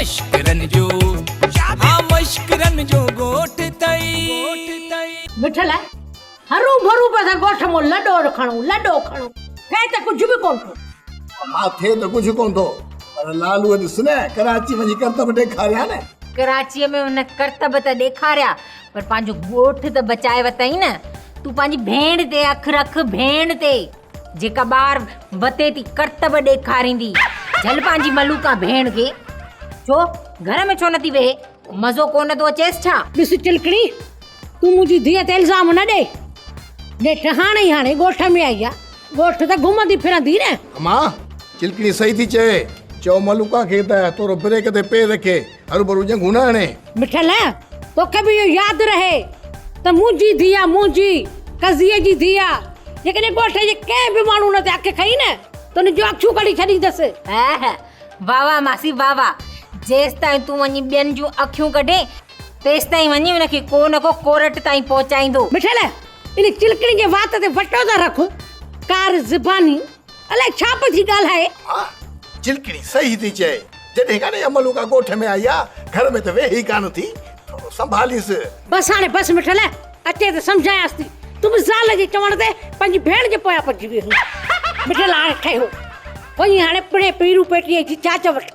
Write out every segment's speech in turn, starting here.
مشڪرن جو ها مشڪرن جو ڳوٺ ٿئي. مٺل هرو ڀرو پيا ٿا ڳوٺ مون لڏو کڻون لڏو کڻون ٿئي ته ڪجهه به ڪونه ٿو. امان ٿئي ته ڪجهه ڪونه ٿو پر لالوء ڏس نه ڪراچي وڃي ڪرتب ڏيکاريا نه. ڪراچيء ۾ هن ڪرتب ته ڏيکاريا پر پنهنجو ڳوٺ ته بچائي ورتائين نه. تون پنهنجي ڀيڻ تي اک رک ڀيڻ تي جيڪا ٻاهر وتي ٿي ڪرتب ڏيکاريندي. جهل پنهنجي ملوڪا ڀيڻ کي. ڇو گهر ۾ ڇو نٿي ويهي؟ مزو ڪونه ٿو اچيس ڇا؟ ڏس چلڪڻي تون منهنجي ڌيء تي الزام نه ڏي. نيٺ هاڻي ئي هاڻي ڳوٺ ۾ آئي آ. ڳوٺ ته گهمندي ڦرندي نه. امان، چلڪڻي صحيح ٿي چئي. چئو ملوڪا کي ته ٿورو بريڪ تي پير رکي، هروڀرو ڄنگهون نه هڻي. مٺل، توکي به اهو ياد رهي ته منهنجي ڌيء آ، منهنجي قضيي جي ڌيء آ. جيڪڏهن ڳوٺ جي ڪنهن به ماڻهو ان تي اک کنئي نه ته ان جون اکيون ڪڍي ڇڏيندس. واه واه ماسي واه واه. جيستائين تون وڃي ٻين جون اکيون ڪڍين، تيستائين وڃي ان کي ڪو نه ڪو ڪورٽ تائين پهچائيندو. مٺل، ان چلڪڻي جي وات تي وٽو ته رک، ڪار زباني الائي ڇا پئي ٿي ڳالهائي. ها، چلڪڻي صحيح ٿي چئي. جڏهن کان اها ملوڪا ڳوٺ ۾ آئي آ، گهر ۾ ته ويهي ئي ڪانه ٿي. ٿورو سنڀاليس. بس هاڻي بس مٺل، اچي ته سمجهايانس ٿي. تون به زال جي چوڻ تي پنهنجي ڀيڻ جي پويان پئجي وئي هئين. مٺل هاڻي ٺهيو. وڃي هاڻي پڻهين پيرو پيٽيء جي چاچ وٺ.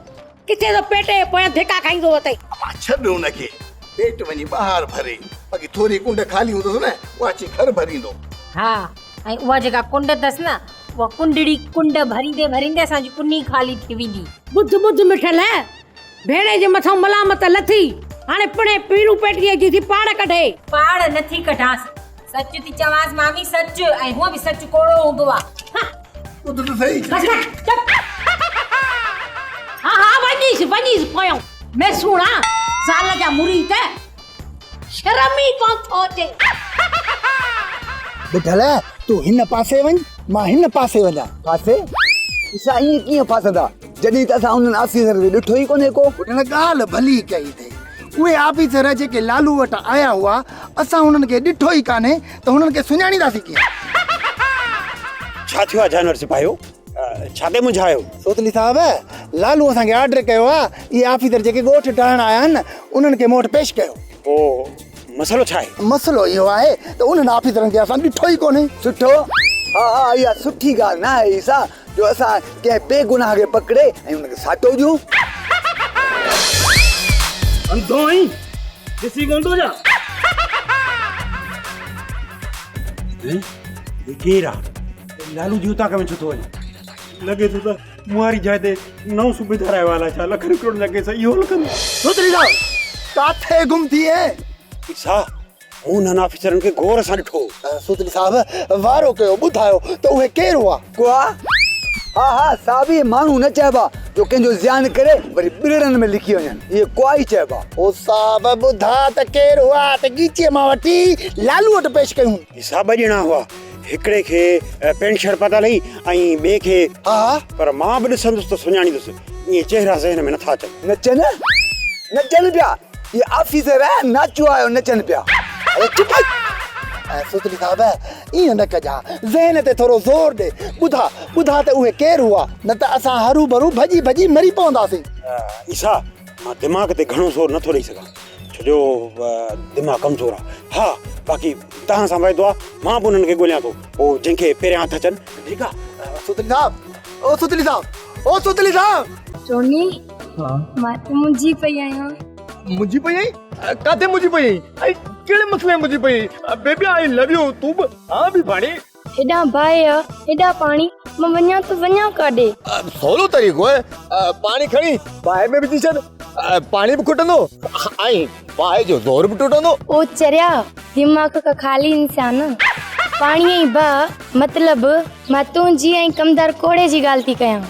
ڪٿي ٿو پيٽ جي پويان ڌڪا کائيندو وتئي. امان ڇڏ ان کي، پيٽ وڃي ٻاهر ڀري، باقي ٿوري ڪنڊ خالي هوندس نه، اها اچي گهر ڀريندو. ها، ۽ اها جيڪا ڪنڊ اٿس نه، اها ڪنڊڙي ڪنڊ ڀريندي ڀريندي اسان جي ڪني خالي ٿي ويندي. ٻڌ ٻڌ مٺل، ڀيڻي جي مٿان ملامت لٿي، هاڻي پڻهين پيرون پيٽيء جي ٿي پاڙ ڪڍي. پاڙ نٿي ڪڍانس، سچ ٿي چوانس مامي سچ، ۽ هونء به سچ ڪوڙو هوندو آ. ٻڌ ته سهي. بس ڪر چپ. ها ها وڃيس وڃيس پويون ميسوڻا زال جا مريد شرم ئي ڪونه ٿو اچي. ٻڍل تون هن پاسي وڃ مان هن پاسي وڃان. پاسي؟ اسان ائين ڪيئن ڦاسندا جڏهن ته اسان انهن آفيسرن کي ڏٺو ئي ڪونهي ڪو. ٻڍل ڳالهه ڀلي ڪئي اٿئي. اهي آفيسر جيڪي لالو وٽ آيا هئا اسان انهن کي ڏٺو ئي ڪانهي ته هنن کي سڃاڻينداسين ڪيئن؟ ڇا ٿيو آ جانور سپاهيو؟ ڇا تي منجهايو؟ سوتلي صاحب، لالو اسان کي آرڊر ڪيو آ، اهي آفيسر جيڪي ڳوٺ ڊاهڻ آيا آهن نه، انهن کي مون وٽ پيش ڪيو. پوء مسئلو ڇا آهي؟ مسئلو اهو آهي ته انهن آفيسرن کي اسان ڏٺو ئي ڪونهي. سٺو؟ ها ها اها سٺي ڳالهه نه آهي عيسيٰ جو اسان ڪنهن بي گناهه کي پڪڙي ۽ ان کي ساٽو ڏيون. انڌو آهين؟ ڏسي ڪونه ٿو ڇا؟ هي ڪير آ؟ لالو جي اتاق ۾ ڇو ٿو وڃي؟ لڳي ٿو ته مون واري جاء تي نئون صوبيدار آيو آ الائي ڇا لکن ڪروڙن جا ڪيس اهو حل ڪندو. سوتلي صاحب ڪاٿي گم ٿي آهين؟ عيسيٰ مون انهن آفيسرن کي غور سان ڏٺو. سوتلي صاحب وارو ڪيو ٻڌايو ته اهي ڪير هئا؟ ڪوها، ها ها صاحب اهي ماڻهو نه چئبا جو ڪنهن جو زيان ڪري وري ٻرڙن ۾ لکي وڃن اهي ڪوها ئي چئبا. او صاحب ٻڌاء ته ڪير هئا ته ڳيچيء مان وٺي لالو وٽ پيش ڪيون. حصا ٻه ڄڻا هئا هڪڙي کي پينٽ شرٽ پاتل هئي ۽ ٻئي کي. ها ها. پر مان به ڏسندس ته سڃاڻيندس ائين چهرا ذهن ۾ نٿا اچن. نچن نچن پيا اهي آفيسر ناچو آيو نچن پيا. اڙي چپ. سوتلي صاحب ائين نه ڪجان، ذهن تي ٿورو زور ڏي، ٻڌاء، ٻڌاء ته اهي ڪير هئا، نه ته اسان هروڀرو ڀڄي ڀڄي مري پونداسين. عيسيٰ، مان دماغ تي گهڻو زور نٿو ڏئي سگهان، ڇو جو دماغ ڪمزور آهي. ها، باقي توهان سان وعدو آهي، مان به انهن کي ڳوليان ٿو، پوء جنهن کي پهريان هٿ اچن، ٺيڪ آهي. سوتلي صاحب، او سوتلي صاحب، او سوتلي صاحب! ٽوني، مان ته منجهي پئي آهيان. منجهي پئي آهين؟ ڪاٿي منجهي پئي آهين ۽ ڪهڙي مسئلي ۾ منجهي پئي آهين؟ بيبي آء لو يو تون به ها به ڀاڻي. هيڏانهن باهه آ هيڏانهن پاڻي مان وڃان ته وڃان ڪاڏي؟ سولو طريقو آهي پاڻي کڻي باهه ۾ وجهي ڇڏ پاڻي به کٽندو ۽ باهه جو زور به ٽٽندو. او چريا دماغ کان خالي انسان پاڻي ۽ باهه مطلب مان تنهنجي ۽ ڪمدار ڪوڙي جي ڳالهه ٿي ڪيان.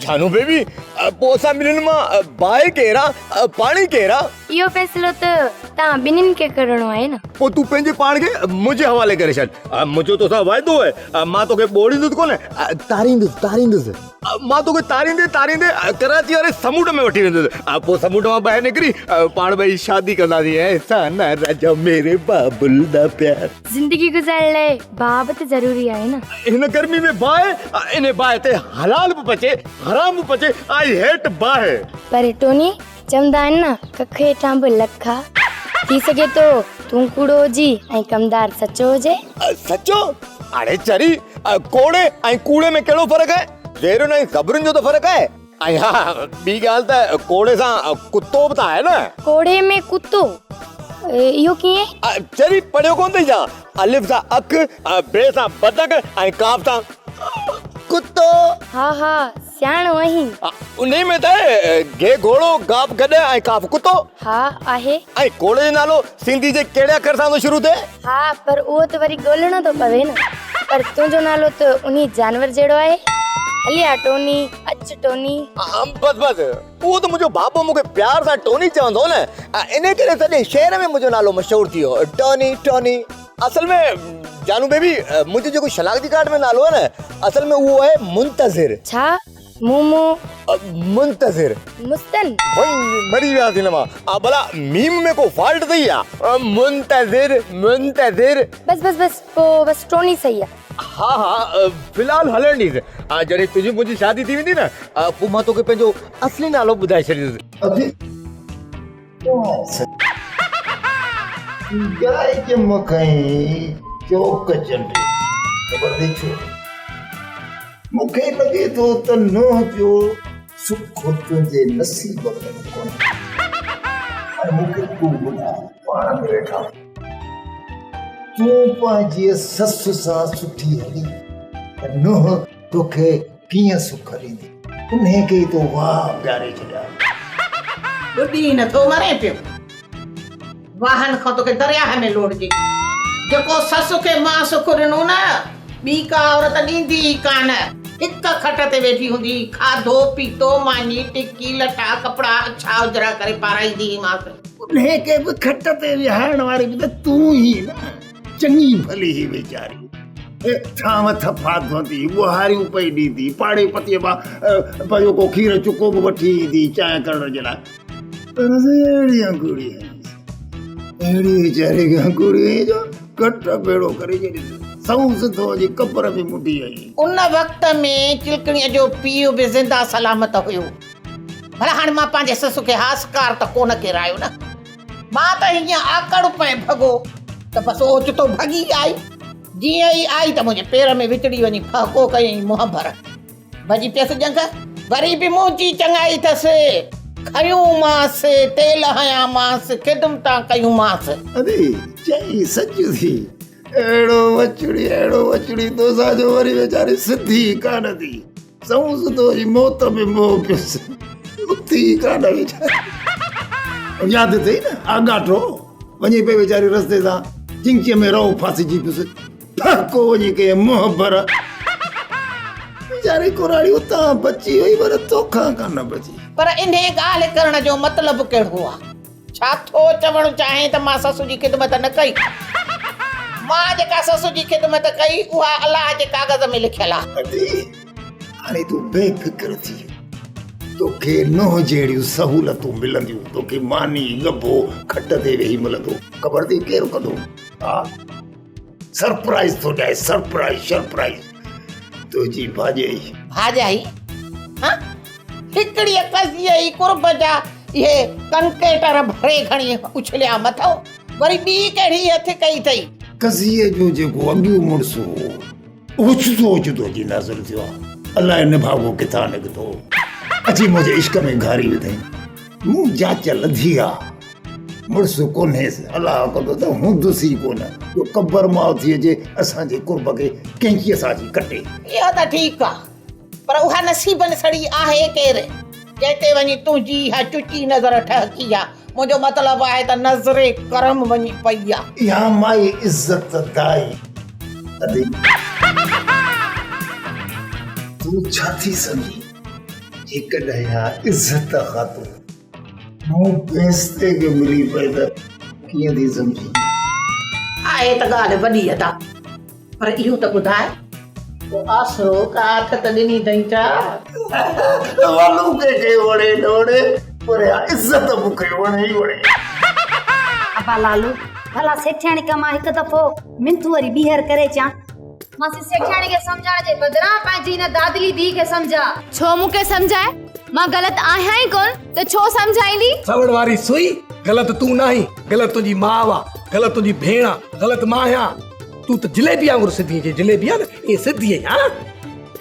جانو بيبي پوء اسان ٻنهين مان باهه ڪير آ پاڻي ڪير آ؟ اهو فيصلو ته توهان ٻنهين کي ڪرڻو آهي نه. پوء تون پنهنجي پاڻ کي منهنجي حوالي ڪري ڇڏ. منهنجو توسان واعدو آهي، مان توکي ٻوڙيندس ڪونه، تاريندس، تاريندس. مان توکي تاريندي تاريندي ڪراچي واري سمنڊ ۾ وٺي ويندس. پوء سمنڊ مان ٻاهر نڪري پاڻ ٻئي شادي ڪنداسين. اي سانا راجا ميري بابل دا پيار. زندگي گذارڻ لاء باهه به ته ضروري آهي نه. هن گرمي ۾ باهه، ان باهه تي حلال به پچي، حرام به پچي، I hate باهه. پر ٽوني! چوندا آهن نه ڪک هيٺان به لک آ. ٿي سگهي ٿو تون ڪوڙو هجين ۽ ڪمدار سچو هجي. سچو؟ اڙي چري، ڪوڙي ۽ ڪوڙي ۾ ڪهڙو فرق آهي؟ زيرن ۽ زبرن جو ته فرق آهي. ۽ ها ٻي ڳالهه ته ڪوڙي سان ڪتو به ته آهي نه. ڪوڙي ۾ ڪتو؟ اهو ڪيئن؟ چري پڙهيو ڪونه اٿئي ڇا؟ الف سان اک، بي سان بدڪ ۽ ڪاف سان ڪتو. ها ها سياڻو آهين. انهي ۾ ته آهي گي گهوڙو، گاف گڏهه ۽ ڪاف ڪتو. ها آهي. ۽ ڪوڙي جو نالو سنڌي جي ڪهڙي اکر سان ٿو شروع ٿئي؟ ها پر اهو ته وري ڳولڻو ٿو پوي نه. پر تنهنجو نالو ته انهي جانور جهڙو آهي. هلي آ ٽوني، اچ ٽوني. بس بس اهو ته منهنجو بابو مون کي پيار سان ٽوني چوندو هو نه، انهي ڪري سڄي شهر ۾ منهنجو نالو مشهور ٿي ويو، ٽوني ٽوني. اصل ۾ جانو بيبي منهنجو جيڪو شناختي ڪارڊ ۾ نالو آهي نه اصل ۾ اهو آهي منتظر. ڇا؟ مون مون. منتظر. مستن. وئي مري وياسين هن مان. ڀلا ميم ۾ ڪو فالٽ اٿئي ڇا؟ منتظر منتظر. بس بس بس پوء بس ٽوني صحيح آ. ها ها في الحال هلڻ ڏيس. جڏهن تنهنجي منهنجي شادي ٿي ويندي نه پوء مان توکي پنهنجو اصلي نالو ٻڌائي ڇڏيندس. ادي ڳائج مکئين چوڪ چنڊي خبر اٿئي ڇو؟ مون کي لڳي ٿو ته نونهن جو سک تنهنجي نصيب ۾ ڪونهي. هاڻي مون کي تون ٻڌاء پاڻ ۾ ويٺا تون پنهنجي سس سان سٺي هلي ته نونهن توکي ڪيئن سک ڏيندي؟ انهيء کي ئي تو واهه پياري ڇڏيا. ٻڏي نه ٿو مرين پيو. واهن کان توکي درياهه ۾ لوڙهجي. جيڪو سس کي مان سک ڏنو نه، ٻي ڪا عورت ڏيندي ئي ڪانه. هڪ کٽ تي ويٺي هوندي هئي. کاڌو پيتو، ماني ٽڪي، لٽا ڪپڙا اڇا اجرا ڪري پارائيندي هئي مانس. انهيء کي به کٽ تي ويهارڻ واري به ته تون ئي نه. چڱي ڀلي هئي ويچاري. ٿانو ٿڦا ڌوئندي، ٻهاريون پئي ڏيندي، پاڙي پتيء مان پنهنجو ڪو کير چڪو به وٺي ايندي چانهه ڪرڻ جي لاء. پر اهڙي انگوڙي هنئيس، اهڙي ويچاري کي انگوڙي هنئي جو ڪٽ ڀيڙو ڪري ڇڏيس. سنئون سڌو اچي قبر ۾ مڍي آئي. ان وقت ۾ چلڪڻيء جو پيء به زنده سلامت هيو. ڀلا هاڻي مان پنهنجي سس کي هاسڪار ته ڪونه ڪيرايو نه. مان ته هيئن آڪڙ پئي ڀڳو ته بس اوچتو ڀڳي آئي. جيئن ئي آئي ته منهنجي پير ۾ وچڙي وڃي ڦهڪو ڪيائين منهن ڀر. ڀڄي پيس ڄنگهه. وري به منهنجي چڱائي اٿس. کنيومانس، تيل هنيامانس، خدمتان ڪيونمانس. ادي چئي سچ ٿي. اهڙو وچڙي اهڙو وچڙي توسان جو وري ويچاري سڌي ئي ڪانه ٿي. سنئون سڌو جي موت ۾ موهه پيس، اٿي ئي ڪانه ويچاري. ياد اٿئي نه آڳاٽو وڃي پئي ويچاري رستي تان چنگچيء ۾ رئو ڦاسجي پيس، ڦهڪو وڃي ڪيائين منهن ڀر. ويچاري ڪراڙي اتان بچي وئي پر توکان ڪانه بچي. پر انهيء ڳالهه ڪرڻ جو مطلب ڪهڙو آ؟ ڇا ٿو چوڻ چاهين ته مان سس جي خدمت نه ڪئي؟ مان جيڪا سس جي خدمت ڪئي، اها الله جي ڪاغذ ۾ لکيل آ. ادي، هاڻي تون بي فڪر ٿي. توکي نونهن جهڙيون سهولتون ملنديون. توکي ماني، ڳڀو، کٽ تي ويهي ملندو. خبر اٿئي ڪير ڪندو؟ ها، سرپرائيز ٿو ڏيانء، سرپرائيز، شرپرائيز. تنهنجي ڀاڄائي. ڀاڄائي؟ ها، هڪڙيء قضيي ئي قرب جا اهي ڪنڪيٽر ڀري کڻي اڇليا مٿئون، وري ٻي ڪهڙي هٿ ڪئي اٿئي؟ قضيي جو جيڪو اڳيون مڙس هو، اوچتو اوچتو اچي نازل ٿيو آ. الائي نڀاڳو ڪٿان نڪتو، اچي منهنجي عشق ۾ گهاري وڌائين. مون جاچ لڌي آ، مڙس ڪونهيس، الله ڪندو ته هوندس ئي ڪونه، جو قبر مان اٿي اچي اسان جي قرب کي ڪينچيء سان اچي ڪٽي. اهو ته ٺيڪ آ، پر اها نصيبن سڙي آهي ڪير، جنهن تي وڃي تنهنجي اها چچي نظر ٺهڪي آ؟ منهنجو مطلب آهي ته نظر ڪرم وڃي پئي آ. اها مائي عزت دائي ادي. تون ڇا ٿي سمجهين، جيڪڏهن اها عزت خاتون مون بيستي کي ملي پئي ته ڪيئن ٿي سمجهين؟ آهي ته ڳالهه وڏي ادا، پر اهو ته ٻڌاء ڪو آسرو ڪا آٿت ڏني اٿئي ڇا؟ ولو ڪنهن کي وڻي نه وڻي پر اها عزت مون کي وڻي ئي وڻي. ابا لالو، ڀلا سيٺياڻي کان مان هڪ دفعو منٿون وري ٻيهر ڪري اچان. ماسي سيٺياڻي کي سمجهائڻ جي بدران پنهنجي هن دادلي ڌيء کي سمجهاء. ڇو مون کي سمجهائي؟ مان غلط آهيان ئي ڪونه ته ڇو سمجهائيندي؟ سوڙ واري سوئي، غلط تون ناهين، غلط تنهنجي ماء آ، غلط تنهنجي ڀيڻ آ، غلط مان آهيان. تون ته جليبي وانگر سڌي جي جليبي آ نه ائين سڌي آهين ها؟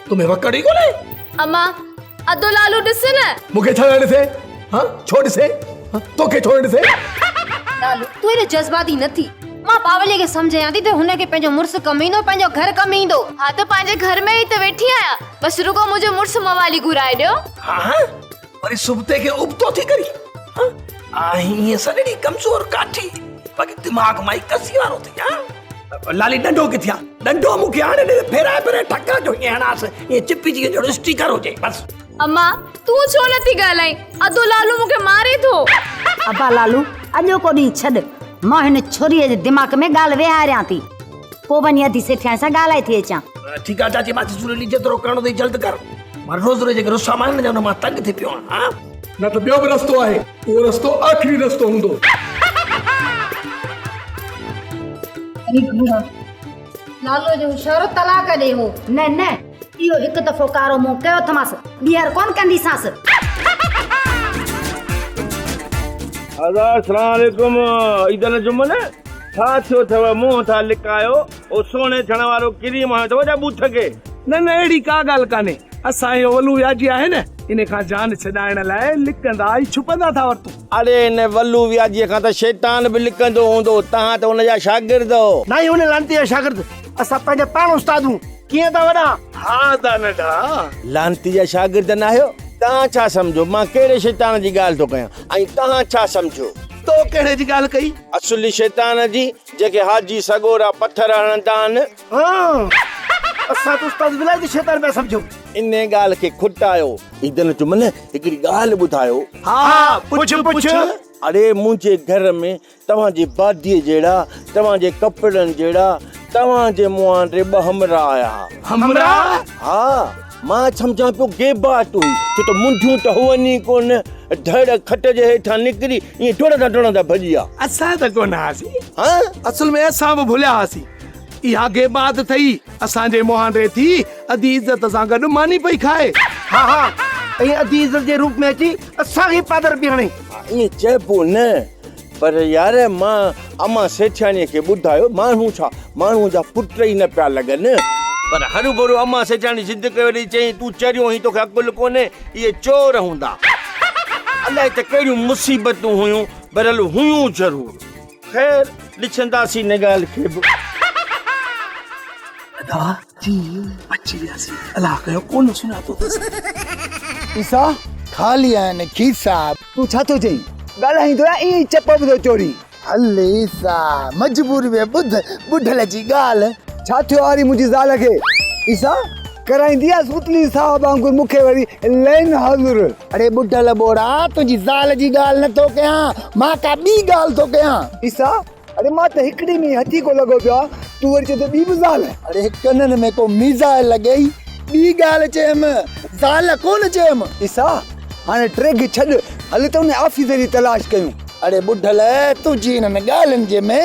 تو ۾ وڪڙ ئي ڪونهي. اما، ادو لالو ڏس نه. مون کي ڇا لاء ڏسي؟ ها ڇو ڏسي؟ توکي ڇو نه ڏسي؟ لالو، تون ايڏو جذباتي نه ٿي. مان باولي کي سمجهايان ٿي ته هن کي پنهنجو مڙس ڪم ايندو، پنهنجو گهر ڪم ايندو. ها ته پنهنجي گهر ۾ ئي ته ويٺي آهيان. بس رڳو منهنجو مڙس موالي گهرائي ڏيو. ها وري سبتي کي ابتو ٿي ڪرين. ها آهين ائين سڏڙي ڪمزور ڪاٺي، باقي دماغ مائي ڪسي وارو اٿئي. ها لالي ڏنڊو ڪٿي آ؟ ڏنڊو مون کي آڻي ڏي ته ڦيرائي ڦيرائي ٺڪا جو ائين هڻانس، ائين چپجي وڃي جهڙو اسٽيڪر هجي بس. اما تون ڇو نٿي ڳالهائين؟ ادو لالو مون کي ماري ٿو. ابا لالو اڄوڪو ڏينهن ڇڏ، مان هن ڇوريء جي دماغ ۾ ڳالهه ويهاريان ٿي، پوء وڃي ادي سيٺياڻي سان ڳالهائي ٿي اچان. ٺيڪ آ چاچي ماسي سوريلي جيترو ڪرڻو اٿئي جلد ڪر، مان روز روز جيڪي رسا مان آهن نه ان مان تنگ ٿي پيو آهيان. ها. نه ته ٻيو به رستو آهي، اهو رستو آخري رستو هوندو. اڙي گهوڙا، لالو جو اشارو طلاق ڏي هو. نه نه، اهو هڪ دفعو ڪارو منهن ڪيو اٿمانس، ٻيهر ڪونه ڪنديسانس. ادا اسلام عليڪم عيدن جمن ڇا ٿيو اٿو منهن ٿا لڪايو او سهڻي ٿيڻ وارو ڪريم هنيو اٿو ڇا ٻوٿ کي. نه نه اهڙي ڪا ڳالهه ڪانهي اسان اهو ولو وياجي آهي نه ان کان جان ڇڏائڻ لاء لڪندا ۽ ڇپندا ٿا ورتون. اڙي ان ولو وياجيء کان ته شيطان به لڪندو هوندو توهان ته ان جا شاگرد هو. ناهيون ان لعنتي جا شاگرد اسان پنهنجا پاڻ استاد هون. ڪيئن ٿا وڏا؟ ها ادا ننڍا. لعنتي جا شاگرد ناهيو؟ توهان ڇا سمجهو مان ڪهڙي شيطان جي ڳالهه ٿو ڪيان ۽ توهان ڇا سمجهيو؟ تو ڪهڙي جي ڳالهه ڪئي؟ اصلي شيطان جي، جنهن کي حاجي سڳورا پٿر هڻندا آهن. ها اسان ته استاد ولايتي شيطان پيا سمجهون. انهيء ڳالهه کي کٽايو. عيدن چمن هڪڙي ڳالهه ٻڌايو. ها پڇ پڇ. اڙي منهنجي گهر ۾ توهان جي باديء جهڙا، توهان جي ڪپڙن جهڙا، توهان جي مهانڊي ٻه همراهه آيا ها. همراهه؟ ها، مان سمجهان پيو گيباٽ هئي، ڇو ته منڍيون ته هئن ئي ڪونه، ڌڙ کٽ جي هيٺان نڪري ائين ڊوڙندا ڊوڙندا ڀڄي ويا. اسان ته ڪونه هئاسين. ها؟ اصل ۾ اسان به ڀليا هئاسين. اها گيبات ٿئي اسان جي مهانڊي ٿي ادي عزت سان گڏ ماني پئي کائي. ها ها، ۽ ادي عزت جي روپ ۾ اچي اسان کي پادر پئي هڻي. ائين چئبو نه، پر يار مان امان سيٺياڻيء کي ٻڌايو، ماڻهو ڇا، ماڻهوء جا پٽ ئي نه پيا لڳن. پر هروڀرو امان سيٺياڻي ضد ڪيو ڏئي چيائين، تون چريو آهين، توکي عقل ڪونهي، اهي چور هوندا. الائي ته ڪهڙيون مصيبتون هيون، بهرحال هيون ضرور. خير، ڏسنداسين ان ڳالهه کي به. ادا جي بچي وياسين الله ڪيو ڪونه سڃاتو اٿس. پيسا خالي آهن کيسا. تون ڇا ٿو چئين؟ ڳالهائيندو يا ائين ئي چپ به ٿو چورين؟ هل عيسيٰ مجبوري ۾ ٻڌ ٻڍل جي ڳالهه. ڇا ٿيو آري منهنجي زال کي؟ عيسيٰ ڪرائيندي آ سوتلي صاحب وانگر مون کي وري لين حاضر. اڙي ٻڍل ٻوڙا تنهنجي زال جي ڳالهه نه ٿو ڪيان مان ڪا ٻي ڳالهه ٿو ڪيان. عيسيٰ اڙي مان ته هڪڙي ۾ ئي هٿيڪو لڳو پيو آهيان، تون وري چئين ٿو ٻي به زال؟ اڙي ڪنن ۾ ڪو ميزائل لڳئي، ٻي ڳالهه چيم، زال ڪونه چيم. عيسيٰ، هاڻي ٽريگهه ڇڏ، هل ته ان آفيسر جي تلاش ڪيون. اڙي ٻڍل، تنهنجي انهن ڳالهين جي ۾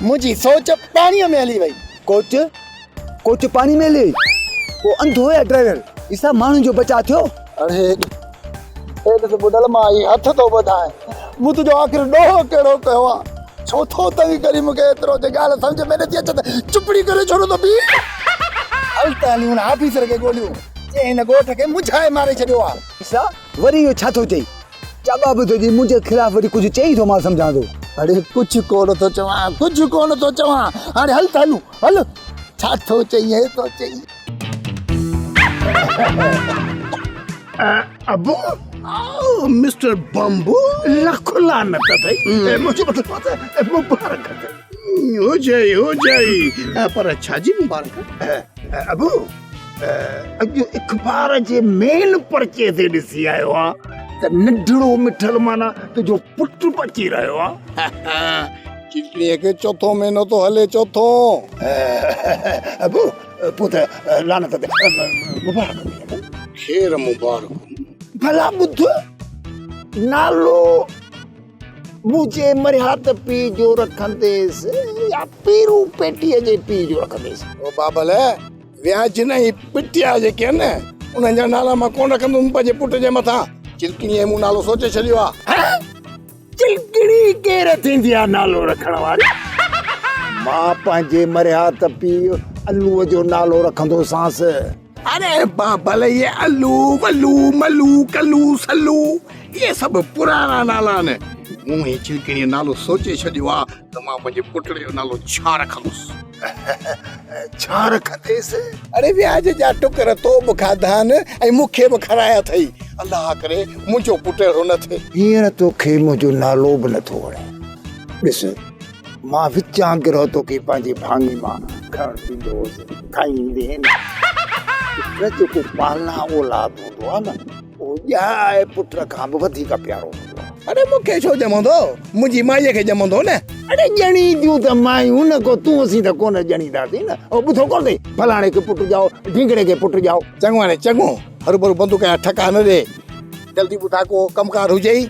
منهنجي سوچ پاڻيء ۾ هلي وئي. ڪوچ؟ ڪوچ پاڻي ۾ هلي وئي؟ ڪو انڌو يا ڊرائيور؟ عيسيٰ، ماڻهن جو بچاء ٿيو؟ اڙي اي ڏس ٻڍل مان هي هٿ ٿو ٻڌانء، مون تنهنجو آخر ڏوهه ڪهڙو ڪيو آ؟ ڇو ٿو تنگ ڪرين مون کي ايترو؟ جي ڳالهه سمجهه ۾ نٿي اچي ته چپڙي ڪري ڇو نٿو بيهين؟ هل ته هلي هن آفيسر کي ڳوليون، جنهن هن ڳوٺ کي منجهائي ماري ڇڏيو آ. عيسيٰ، وري اهو ڇا ٿو چئي؟ چاٻا به ٿو ڏئي، منهنجي خلاف وري ڪجهه چئي ٿو مان سمجهان ٿو. اڙي ڪجهه ڪونه ٿو چوان، ڪجهه ڪونه ٿو چوان، هاڻي هل ته هلون، هل. ڇا ٿو چئين، هي ٿو چئين. ابو مسٽر بمبو لک لعنت اٿئي منهنجو مطلب ته مبارڪ اٿئي هجئي هجئي پر ڇا جي مبارڪ ابو اڄ اخبار جي مين پرچي تي ڏسي آيو آ ته ننڍڙو مٺل معنيٰ تنهنجو پٽ پچي رهيو آ چٽڻيء کي چوٿون مهينو ٿو هلي چوٿون ابو پوء ته لعنت تي مبارڪ هجي. خير مبارڪ. ڀلا ٻڌ نالو منهنجي مرهيات پيء جو رکنديس يا پيرو پيٽيء جي پيء جو رکنديس؟ او بابل، وياجن ۽ پٽيا جيڪي آهن نه، انهن جا نالا مان ڪونه رکندس پنهنجي پٽ جي مٿان. چلڪڻيء مون نالو سوچي ڇڏيو آهي. چلڪڻي ڪير ٿيندي آهي نالو رکڻ واري؟ مان پنهنجي مرهيات پيء الوء جو نالو رکندوسانس. اڙي بابل اهي الو، ولو، ملو، ڪلو، سلو اهي سڀ پراڻا نالا آهن. مون هي چلڪڻيء نالو سوچي ڇڏيو آ ته مان پنهنجي پٽڙي جو نالو ڇا رکندس. ڇا رکنديس؟ اڙي وياج جا ٽڪر تو به کاڌا آهن ۽ مون کي به کارايا اٿئي. الله ڪري منهنجو پٽ اهڙو نه ٿئي. هينئر توکي منهنجو نالو به نٿو وڻي. ڏس مان وچان گرهه توکي پنهنجي ڀاڱي مان کڻڻ ڏيندو هوس، کائيندين هين. پٽ جيڪو پالنا اولاد هوندو آهي نه، اهو ڄائي پٽ کان به وڌيڪ پيارو هوندو آهي. اڙي مون کي ڇو ڄمندو، منهنجي مائيء کي ڄمندو نه. اڙي ڄڻينديون ته مايون نه، ڪو تون اسين ته ڪونه ڄڻينداسين نه. او ٻڌو ڪونه اٿئي، فلاڻي کي پٽ ڄائو، ڍينگڙي کي پٽ ڄائو. چڱو هاڻي چڱو، هروڀرو بندوق جا ٺڪا نه ڏي، جلدي ٻڌاء ڪو ڪم ڪار هجئي.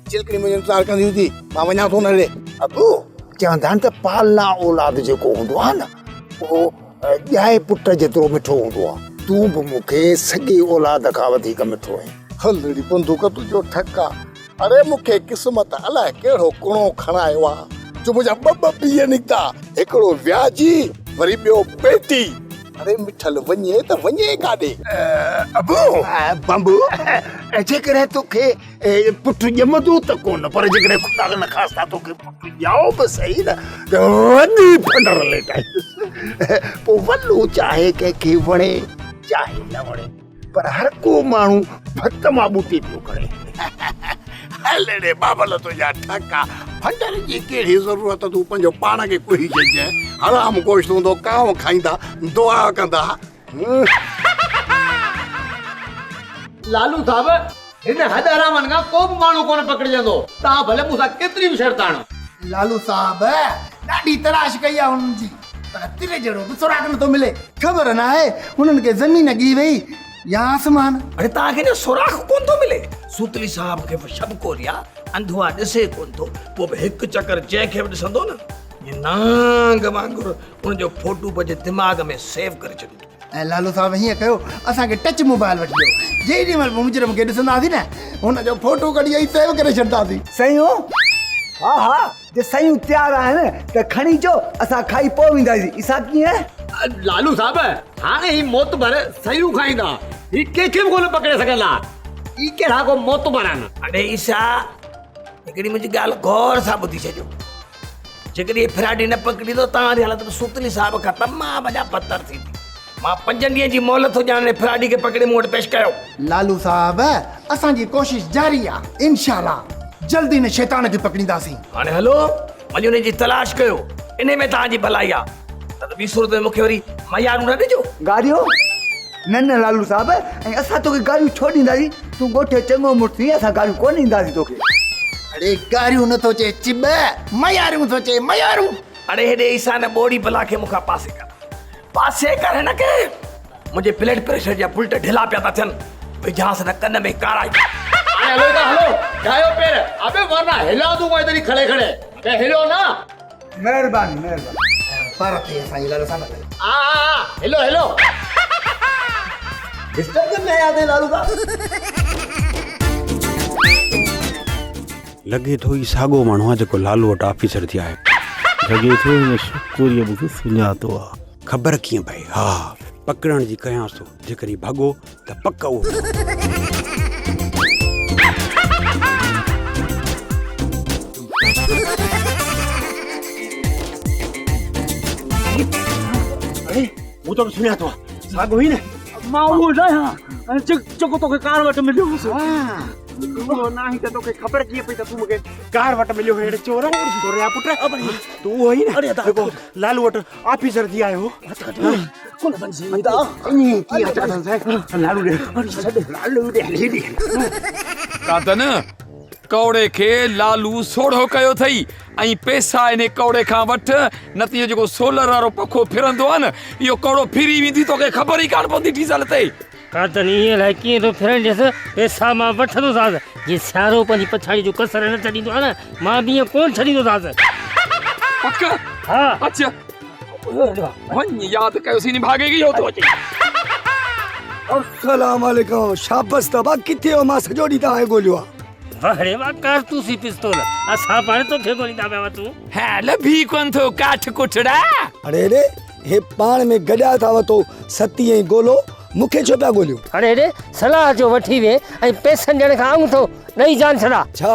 چلڪڻي منهنجو انتظار ڪندي هوندي، مان وڃان ٿو نه ڏي. ابو، چوندا آهن ته پالنا اولاد جيڪو هوندو آهي نه، اهو ڄائي پٽ جيترو مٺو هوندو آهي. تون به مون کي سڳي اولاد کان وڌيڪ مٺو آهين. هل ڙي بندوق تنهنجو ٺڪ آ. اڙي مون کي قسمت الائي ڪهڙو ڪڻو کڻايو آ، جو منهنجا ٻه ٻه پيء نڪتا، هڪڙو وياجي وري ٻيو پيٽي. اڙي مٺل وڃي ته وڃي ڪاڏي؟ ابو، بمبو، جيڪڏهن توکي پٽ ڄمندو ته ڪونه پر جيڪڏهن خدا نه خواسته توکي پٽ ڄائو به سهي نه ته وڏي ڦنڊر ليٽائيندس. پوء ولو چاهي ڪنهن کي وڻي چاهي نه وڻي پر هر ڪو ماڻهو ڀت مان ٻوٽي پيو کڻي. هل ڙي بابل تنهنجا ٺڪا، ڦنڊر جي ڪهڙي ضرورت تون پنهنجو پاڻ کي ڪهي ڇڏجانء. حرام گوشت هوندو ڪانء کائيندا دعا ڪندا. لالو صاحب، هن هڏ حرامن کان ڪو به ماڻهو ڪونه پڪڙجندو، توهان ڀلي مون سان ڪيتري به شرط آڻو. لالو صاحب، ڏاڍي تلاش ڪئي آهي هنن جي، پر تر جهڙو به سراغ نٿو ملي. خبر ناهي هنن کي زمين ڳهي وئي يا آسمان. اڙي توهان کي اڃا سوراخ ڪونه ٿو ملي؟ سوتلي صاحب کي به شب ڪوري آ، انڌو آ ڏسي ڪونه ٿو، پوء به هڪ چڪر جنهن کي به ڏسندو نه، ائين نانگ وانگر ان جو فوٽو پنهنجي دماغ ۾ سيو ڪري ڇڏيندو. ۽ لالو صاحب هيئن ڪيو اسان کي ٽچ موبائل وٺي ڏيو جيڏي مهل به مجرم کي ڏسنداسين نه هن جو فوٽو ڪڍي ۽ سيو ڪري ڇڏنداسين. سيون؟ ها ها جي سيون تيار آهن ته کڻي اچو اسان کائي پوء وينداسين عيسيٰ ڪيئن؟ لالو صاحب هاڻي هي معتبر سيون کائيندا هي ڪنهن کي به ڪونه پڪڙي سگهندا هي ڪهڙا ڪو معتبر آهن. اڙي عيسيٰ هڪڙي منهنجي ڳالهه غور سان ٻڌي ڇڏيو. جيڪڏهن هي فراڊي نه پڪڙيندو توهان جي حالت به سوتلي صاحب کان تمام اڃا بدتر ٿيندي. مان پنجن ڏينهن جي مهلت ٿو ڏيان هن فراڊي کي پڪڙي مون وٽ پيش ڪيو. لالو صاحب اسان جي ڪوشش جاري آ انشاء الله جلد هن شيطان کي پڪڙينداسين. هاڻي هلو وڃي ان جي تلاش ڪيو انهي ۾ توهان جي ڀلائي آ نه ته ٻي صورت ۾ مون کي وري ميارون نه ڏجو. گاريون؟ نه نه لالو صاحب ۽ اسان توکي گاريون ڇو ڏينداسين تون ڳوٺ جو چڱو مڙس آهين اسان گاريون ڪونه ڏينداسين توکي. اڙي گاريون نه ٿو چئي چٻ مياريون ٿو چئي ميارون. اڙي هيڏي عيسيٰ نه ٻوڙي بلا کي مون کان پاسي ڪر پاسي ڪر هن کي منهنجي بلڊ پريشر جا بلٽ ڍلا پيا ٿا ٿين وجهانس نه ڪن ۾ ڪارائي. هاڻي هلو هتان هلو ڊاهيو پير ابي ورنه هلان تون مان هتان کڙي کڙي ابي هلو نه. مهرباني مهرباني. پر تي اسان جي لالو صاحب. آ آ آ هلو هلو. ڊسٽرب ڪندا آيا تي لالو صاحب. لڳي ٿو هي ساڳو ماڻهو آ جيڪو لالو وٽ آفيسر ٿي آيو. لڳي ٿو هن شڪوريء مون کي سڃاتو آ. خبر ڪيئن پئي؟ ها پڪڙڻ جي ڪيانس ٿو جيڪڏهن ڀڳو ته پڪ اهو. اڙي مون توکي سڃاتو آ ساڳو ئي نه. مان اهو نه آهيان جيڪو توکي ڪار وٽ مليو هوس. تون اهو نه آهين ته توکي خبر ڪيئن پئي ته تون مونکي ڪار وٽ مليو هئين. اڙي چور چوريا پٽ تون اهو ئي نه جيڪو لالو وٽ آفيسر ٿي آيو هو. قادن، ڪوڙي کي لالو سوڙهو ڪيو اٿئي ۽ پئسا انهي ڪوڙي کان وٺ نه ته اهو جيڪو سولر وارو پکو ڦرندو آهي نه اهو ڪوڙو ڦري ويندي توکي خبر ئي ڪانه پوندي ڊيزل تي. ڪاتن ائين الائي ڪيئن ٿو ڦرڻ ڏيس، پئسا مان وٺندوسانس، جي سيارو پنهنجي پڇاڙيء جو ڪسر نه ڇڏيندو آهي نه، مان به ائين ڪونه ڇڏيندوسانس. پڪ؟ ها. اچ. وڃ ياد ڪيوسين نڀاڳي کي اهو ٿو اچي. السلام عليڪم شابس ته ابا ڪٿي هو مان سڄو ڏينهن توهان کي ڳوليو آ. واه ري واه ڪارتوسي پستول اسان پاڻ توکي ڳوليندا پيا وتون. ها لڀي ڪونه ٿو ڪاٺ ڪٺڙا. اڙي اڙي هي پاڻ ۾ گڏيا ٿا وتو ستي ۽ گولو مون کي ڇو پيا ڳوليو. اڙي اڙي صلاح جو وٺي وي ۽ پئسن ڏيڻ کان آڱوٺو ڏئي جان ڇڏا. ڇا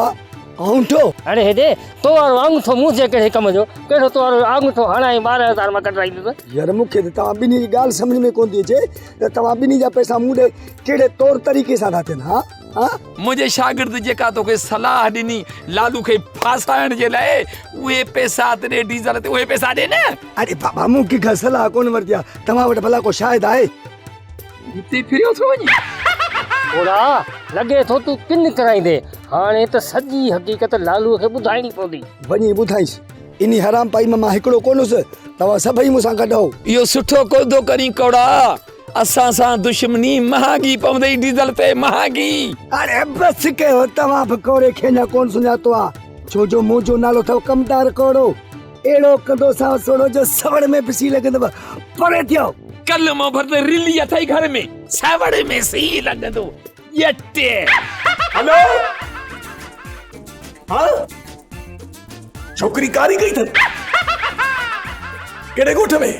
آڱوٺو؟ اڙي هيڏي تو وارو آڱوٺو منهنجي ڪهڙي ڪم جو ڪهڙو تو وارو آڱوٺو هڻائي 12000 مان ڪڍرائيندس. يار مون کي ته توهان ٻنهي جي ڳالهه سمجهه ۾ ڪونه ٿي اچي ته توهان ٻنهي جا پئسا مون ڏي ڪهڙي طور طريقي سان ٿا ٿين ها ها. منهنجي شاگرد جيڪا توکي صلاح ڏني لالو کي ڦاسائڻ جي لاء اهي پئسا ته ڏي ڊيزل تي اهي پئسا ڏي نه. اڙي بابا مون ڪنهن کان صلاح ڪونه ورتي آ توهان وٽ ڀلا ڪو شاهد آهي. هتي ڦريو ٿو وڃي. گهوڙا لڳي ٿو تون ڪن ڪرائيندين هاڻي ته سڄي حقيقت لالوء کي ٻڌائڻي پوندي. وڃي ٻڌائينس. انهي حرام پائي ۾ مان هڪڙو ڪونه هوس، توهان سڀئي مون سان گڏ هئو. اهو سٺو ڪونه ٿو ڪرين ڪوڙا، اسان سان دشمني مهانگي پوندئي ڊيزل تي مهانگي. اڙي بس ڪيو، توهان به ڪوڙي کي اڃا ڪونه سڃاتو آ، ڇو جو منهنجو نالو اٿو ڪمدار ڪوڙو، اهڙو ڪندوسانو سوڙهو جو سوڙ ۾ به سي لڳندو، پري ٿيو. ڪلمو ڀر ته رلي اٿئي گهر ۾، سوڙ ۾ سي لڳندو، ڄٽ. هلو ها ڇوڪري ڪاري ڪئي اٿن ڪهڙي ڳوٺ ۾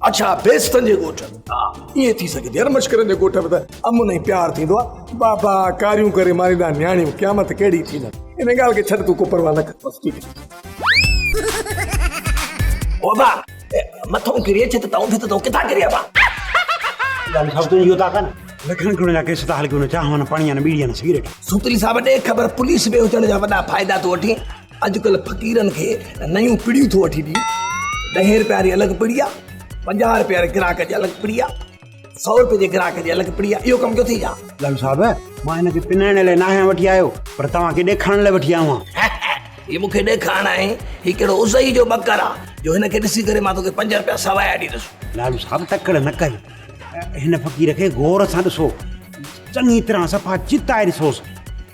اڇا بيستن جي ڳوٺ ها ائين ٿي سگهي ٿي يار مشڪرن جي ڳوٺ ۾ ته امن ۽ پيار ٿيندو آهي بابا ڪاريون ڪري ماريندا نياڻيون قيامت ڪهڙي ٿيندن ان ڳالهه کي ڇڏ تون ڪو پرواهه نه ڪر بس ٺيڪ او ابا مٿو ڪري اچي ته تون ڀت تو ڪٿان ڪري ابا ڳالهه سڀ تنهنجي اوطاق آ نه لکن ڪروڙن جا ڪيس ٿا هل ڪيون نه چانهه نه پاڻي نه ٻيڙي نه سگريٽ. سوتلي صاحب ڏي خبر پوليس ۾ هجڻ جا وڏا فائدا ٿو وٺين اڄڪلهه فقيرن کي نيون پڙيون ٿو وٺي ڏين ڏهين رپيا واري الڳ پڙي آ 50 رپيا واري گراهڪ جي الڳ پڙي آ 100 رپئي جي گراهڪ جي الڳ پڙي آ اهو ڪم ڪيو ٿي ڇا؟ لالو صاحب مان هن کي پنائڻ لاء ناهيان وٺي آيو پر توهان کي ڏيکارڻ لاء وٺي آيو آهيان. هي مون کي ڏيکارڻ آهي هي ڪهڙو ازئي جو ٻڪر آ جو هن کي ڏسي ڪري مان توکي 5 رپيا سوايا ڏيندس. لالو صاحب تڪڙ نه ڪريو هن فقير کي غور سان ڏسو، چڱي طرح صفا چتائي ڏسوس.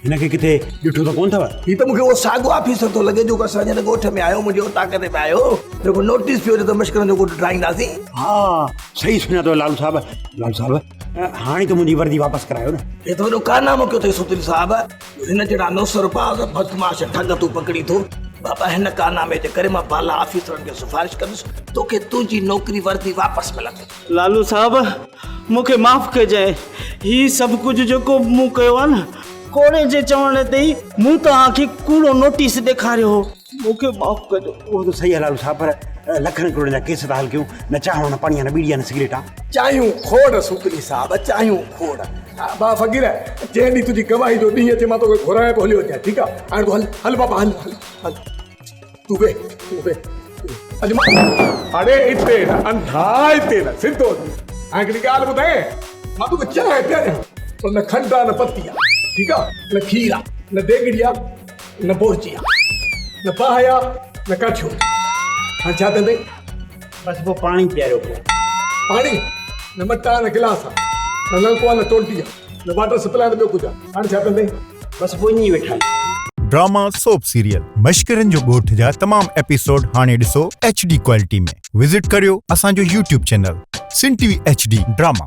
هن کي ڪٿي ڏٺو ته ڪونه اٿو؟ هي ته مون کي اهو ساڳيو آفيسر ٿو لڳي جيڪو اسان جي هن ڳوٺ ۾ آيو، منهنجي اوطاق تي به آيو، جيڪو نوٽيس پيو ڏئي ته مشڪرن جو ڳوٺ ڊاهينداسين. ها، صحيح سڃاتو لالو صاحب. لالو صاحب، هاڻي ته منهنجي وردي واپس ڪرايو نه. هي ته وڏو ڪارنامو ڪيو اٿئي سوتلي صاحب، جو هن جهڙا نوسرباز، بدمعاش ٺڳ تون پڪڙين ٿو. بابا، هن ڪارنامي جي ڪري مان بالا آفيسرن کي سفارش ڪندس، توکي تنهنجي نوڪري وردي واپس ملندي. لالو صاحب مون کي معاف ڪجانء هي سڀ ڪجهه جيڪو به مون ڪيو آهي نه ڪوڙي جي چوڻ تي ئي مون توهان کي ڪوڙو نوٽيس ڏيکاريو هو مون کي معاف ڪجو. اهو ته صحيح آهي لالو صاحب پر لکن ڪروڙن جا ڪيس ٿا حل ڪيون نه چانهه نه پاڻي نه ٻيڙي نه سگريٽ آ. چانهيون کوڙ سوتلي صاحب چانهيون کوڙ. ها فقير جنهن ڏينهن تنهنجي گواهي جو ڏينهن اچي مان توکي گهرايان پيو هليو اچجانء ٺيڪ آ هاڻي تون هل هل بابا هل هل هل. تون ويهه تون ويهه اڄ مان اڙي اتي نه انڌا اتي نه سڌو ٿي هاڻي هڪڙي ڳالهه ٻڌايان مان توکي چانهه پياريان پر نه کنڊ آ نه پتي آ ٺيڪ آ نه کير آ نه ديڳڙي آ نه بورچي آ نه باهه آ نه ڪاٺيون هاڻي ڇا ڪندين بس پوء پاڻي پياريو پوء پاڻي نه مٽ آ نه گلاس آ نه نلڪو آ نه ٽونٽي آ نه واٽر سپلاء نه ٻيو ڪجهه آ هاڻي ڇا ڪندين بس پوء ائين ئي ويٺا آهيون. ڊراما سوپ سيريل مشڪرن جو ڳوٺ جا تمام ايپيسوڊ هاڻي ڏسو ايڇ ڊي ڪوالٽي ۾ وزٽ ڪريو اسان جو YouTube channel Sindh T V H D drama.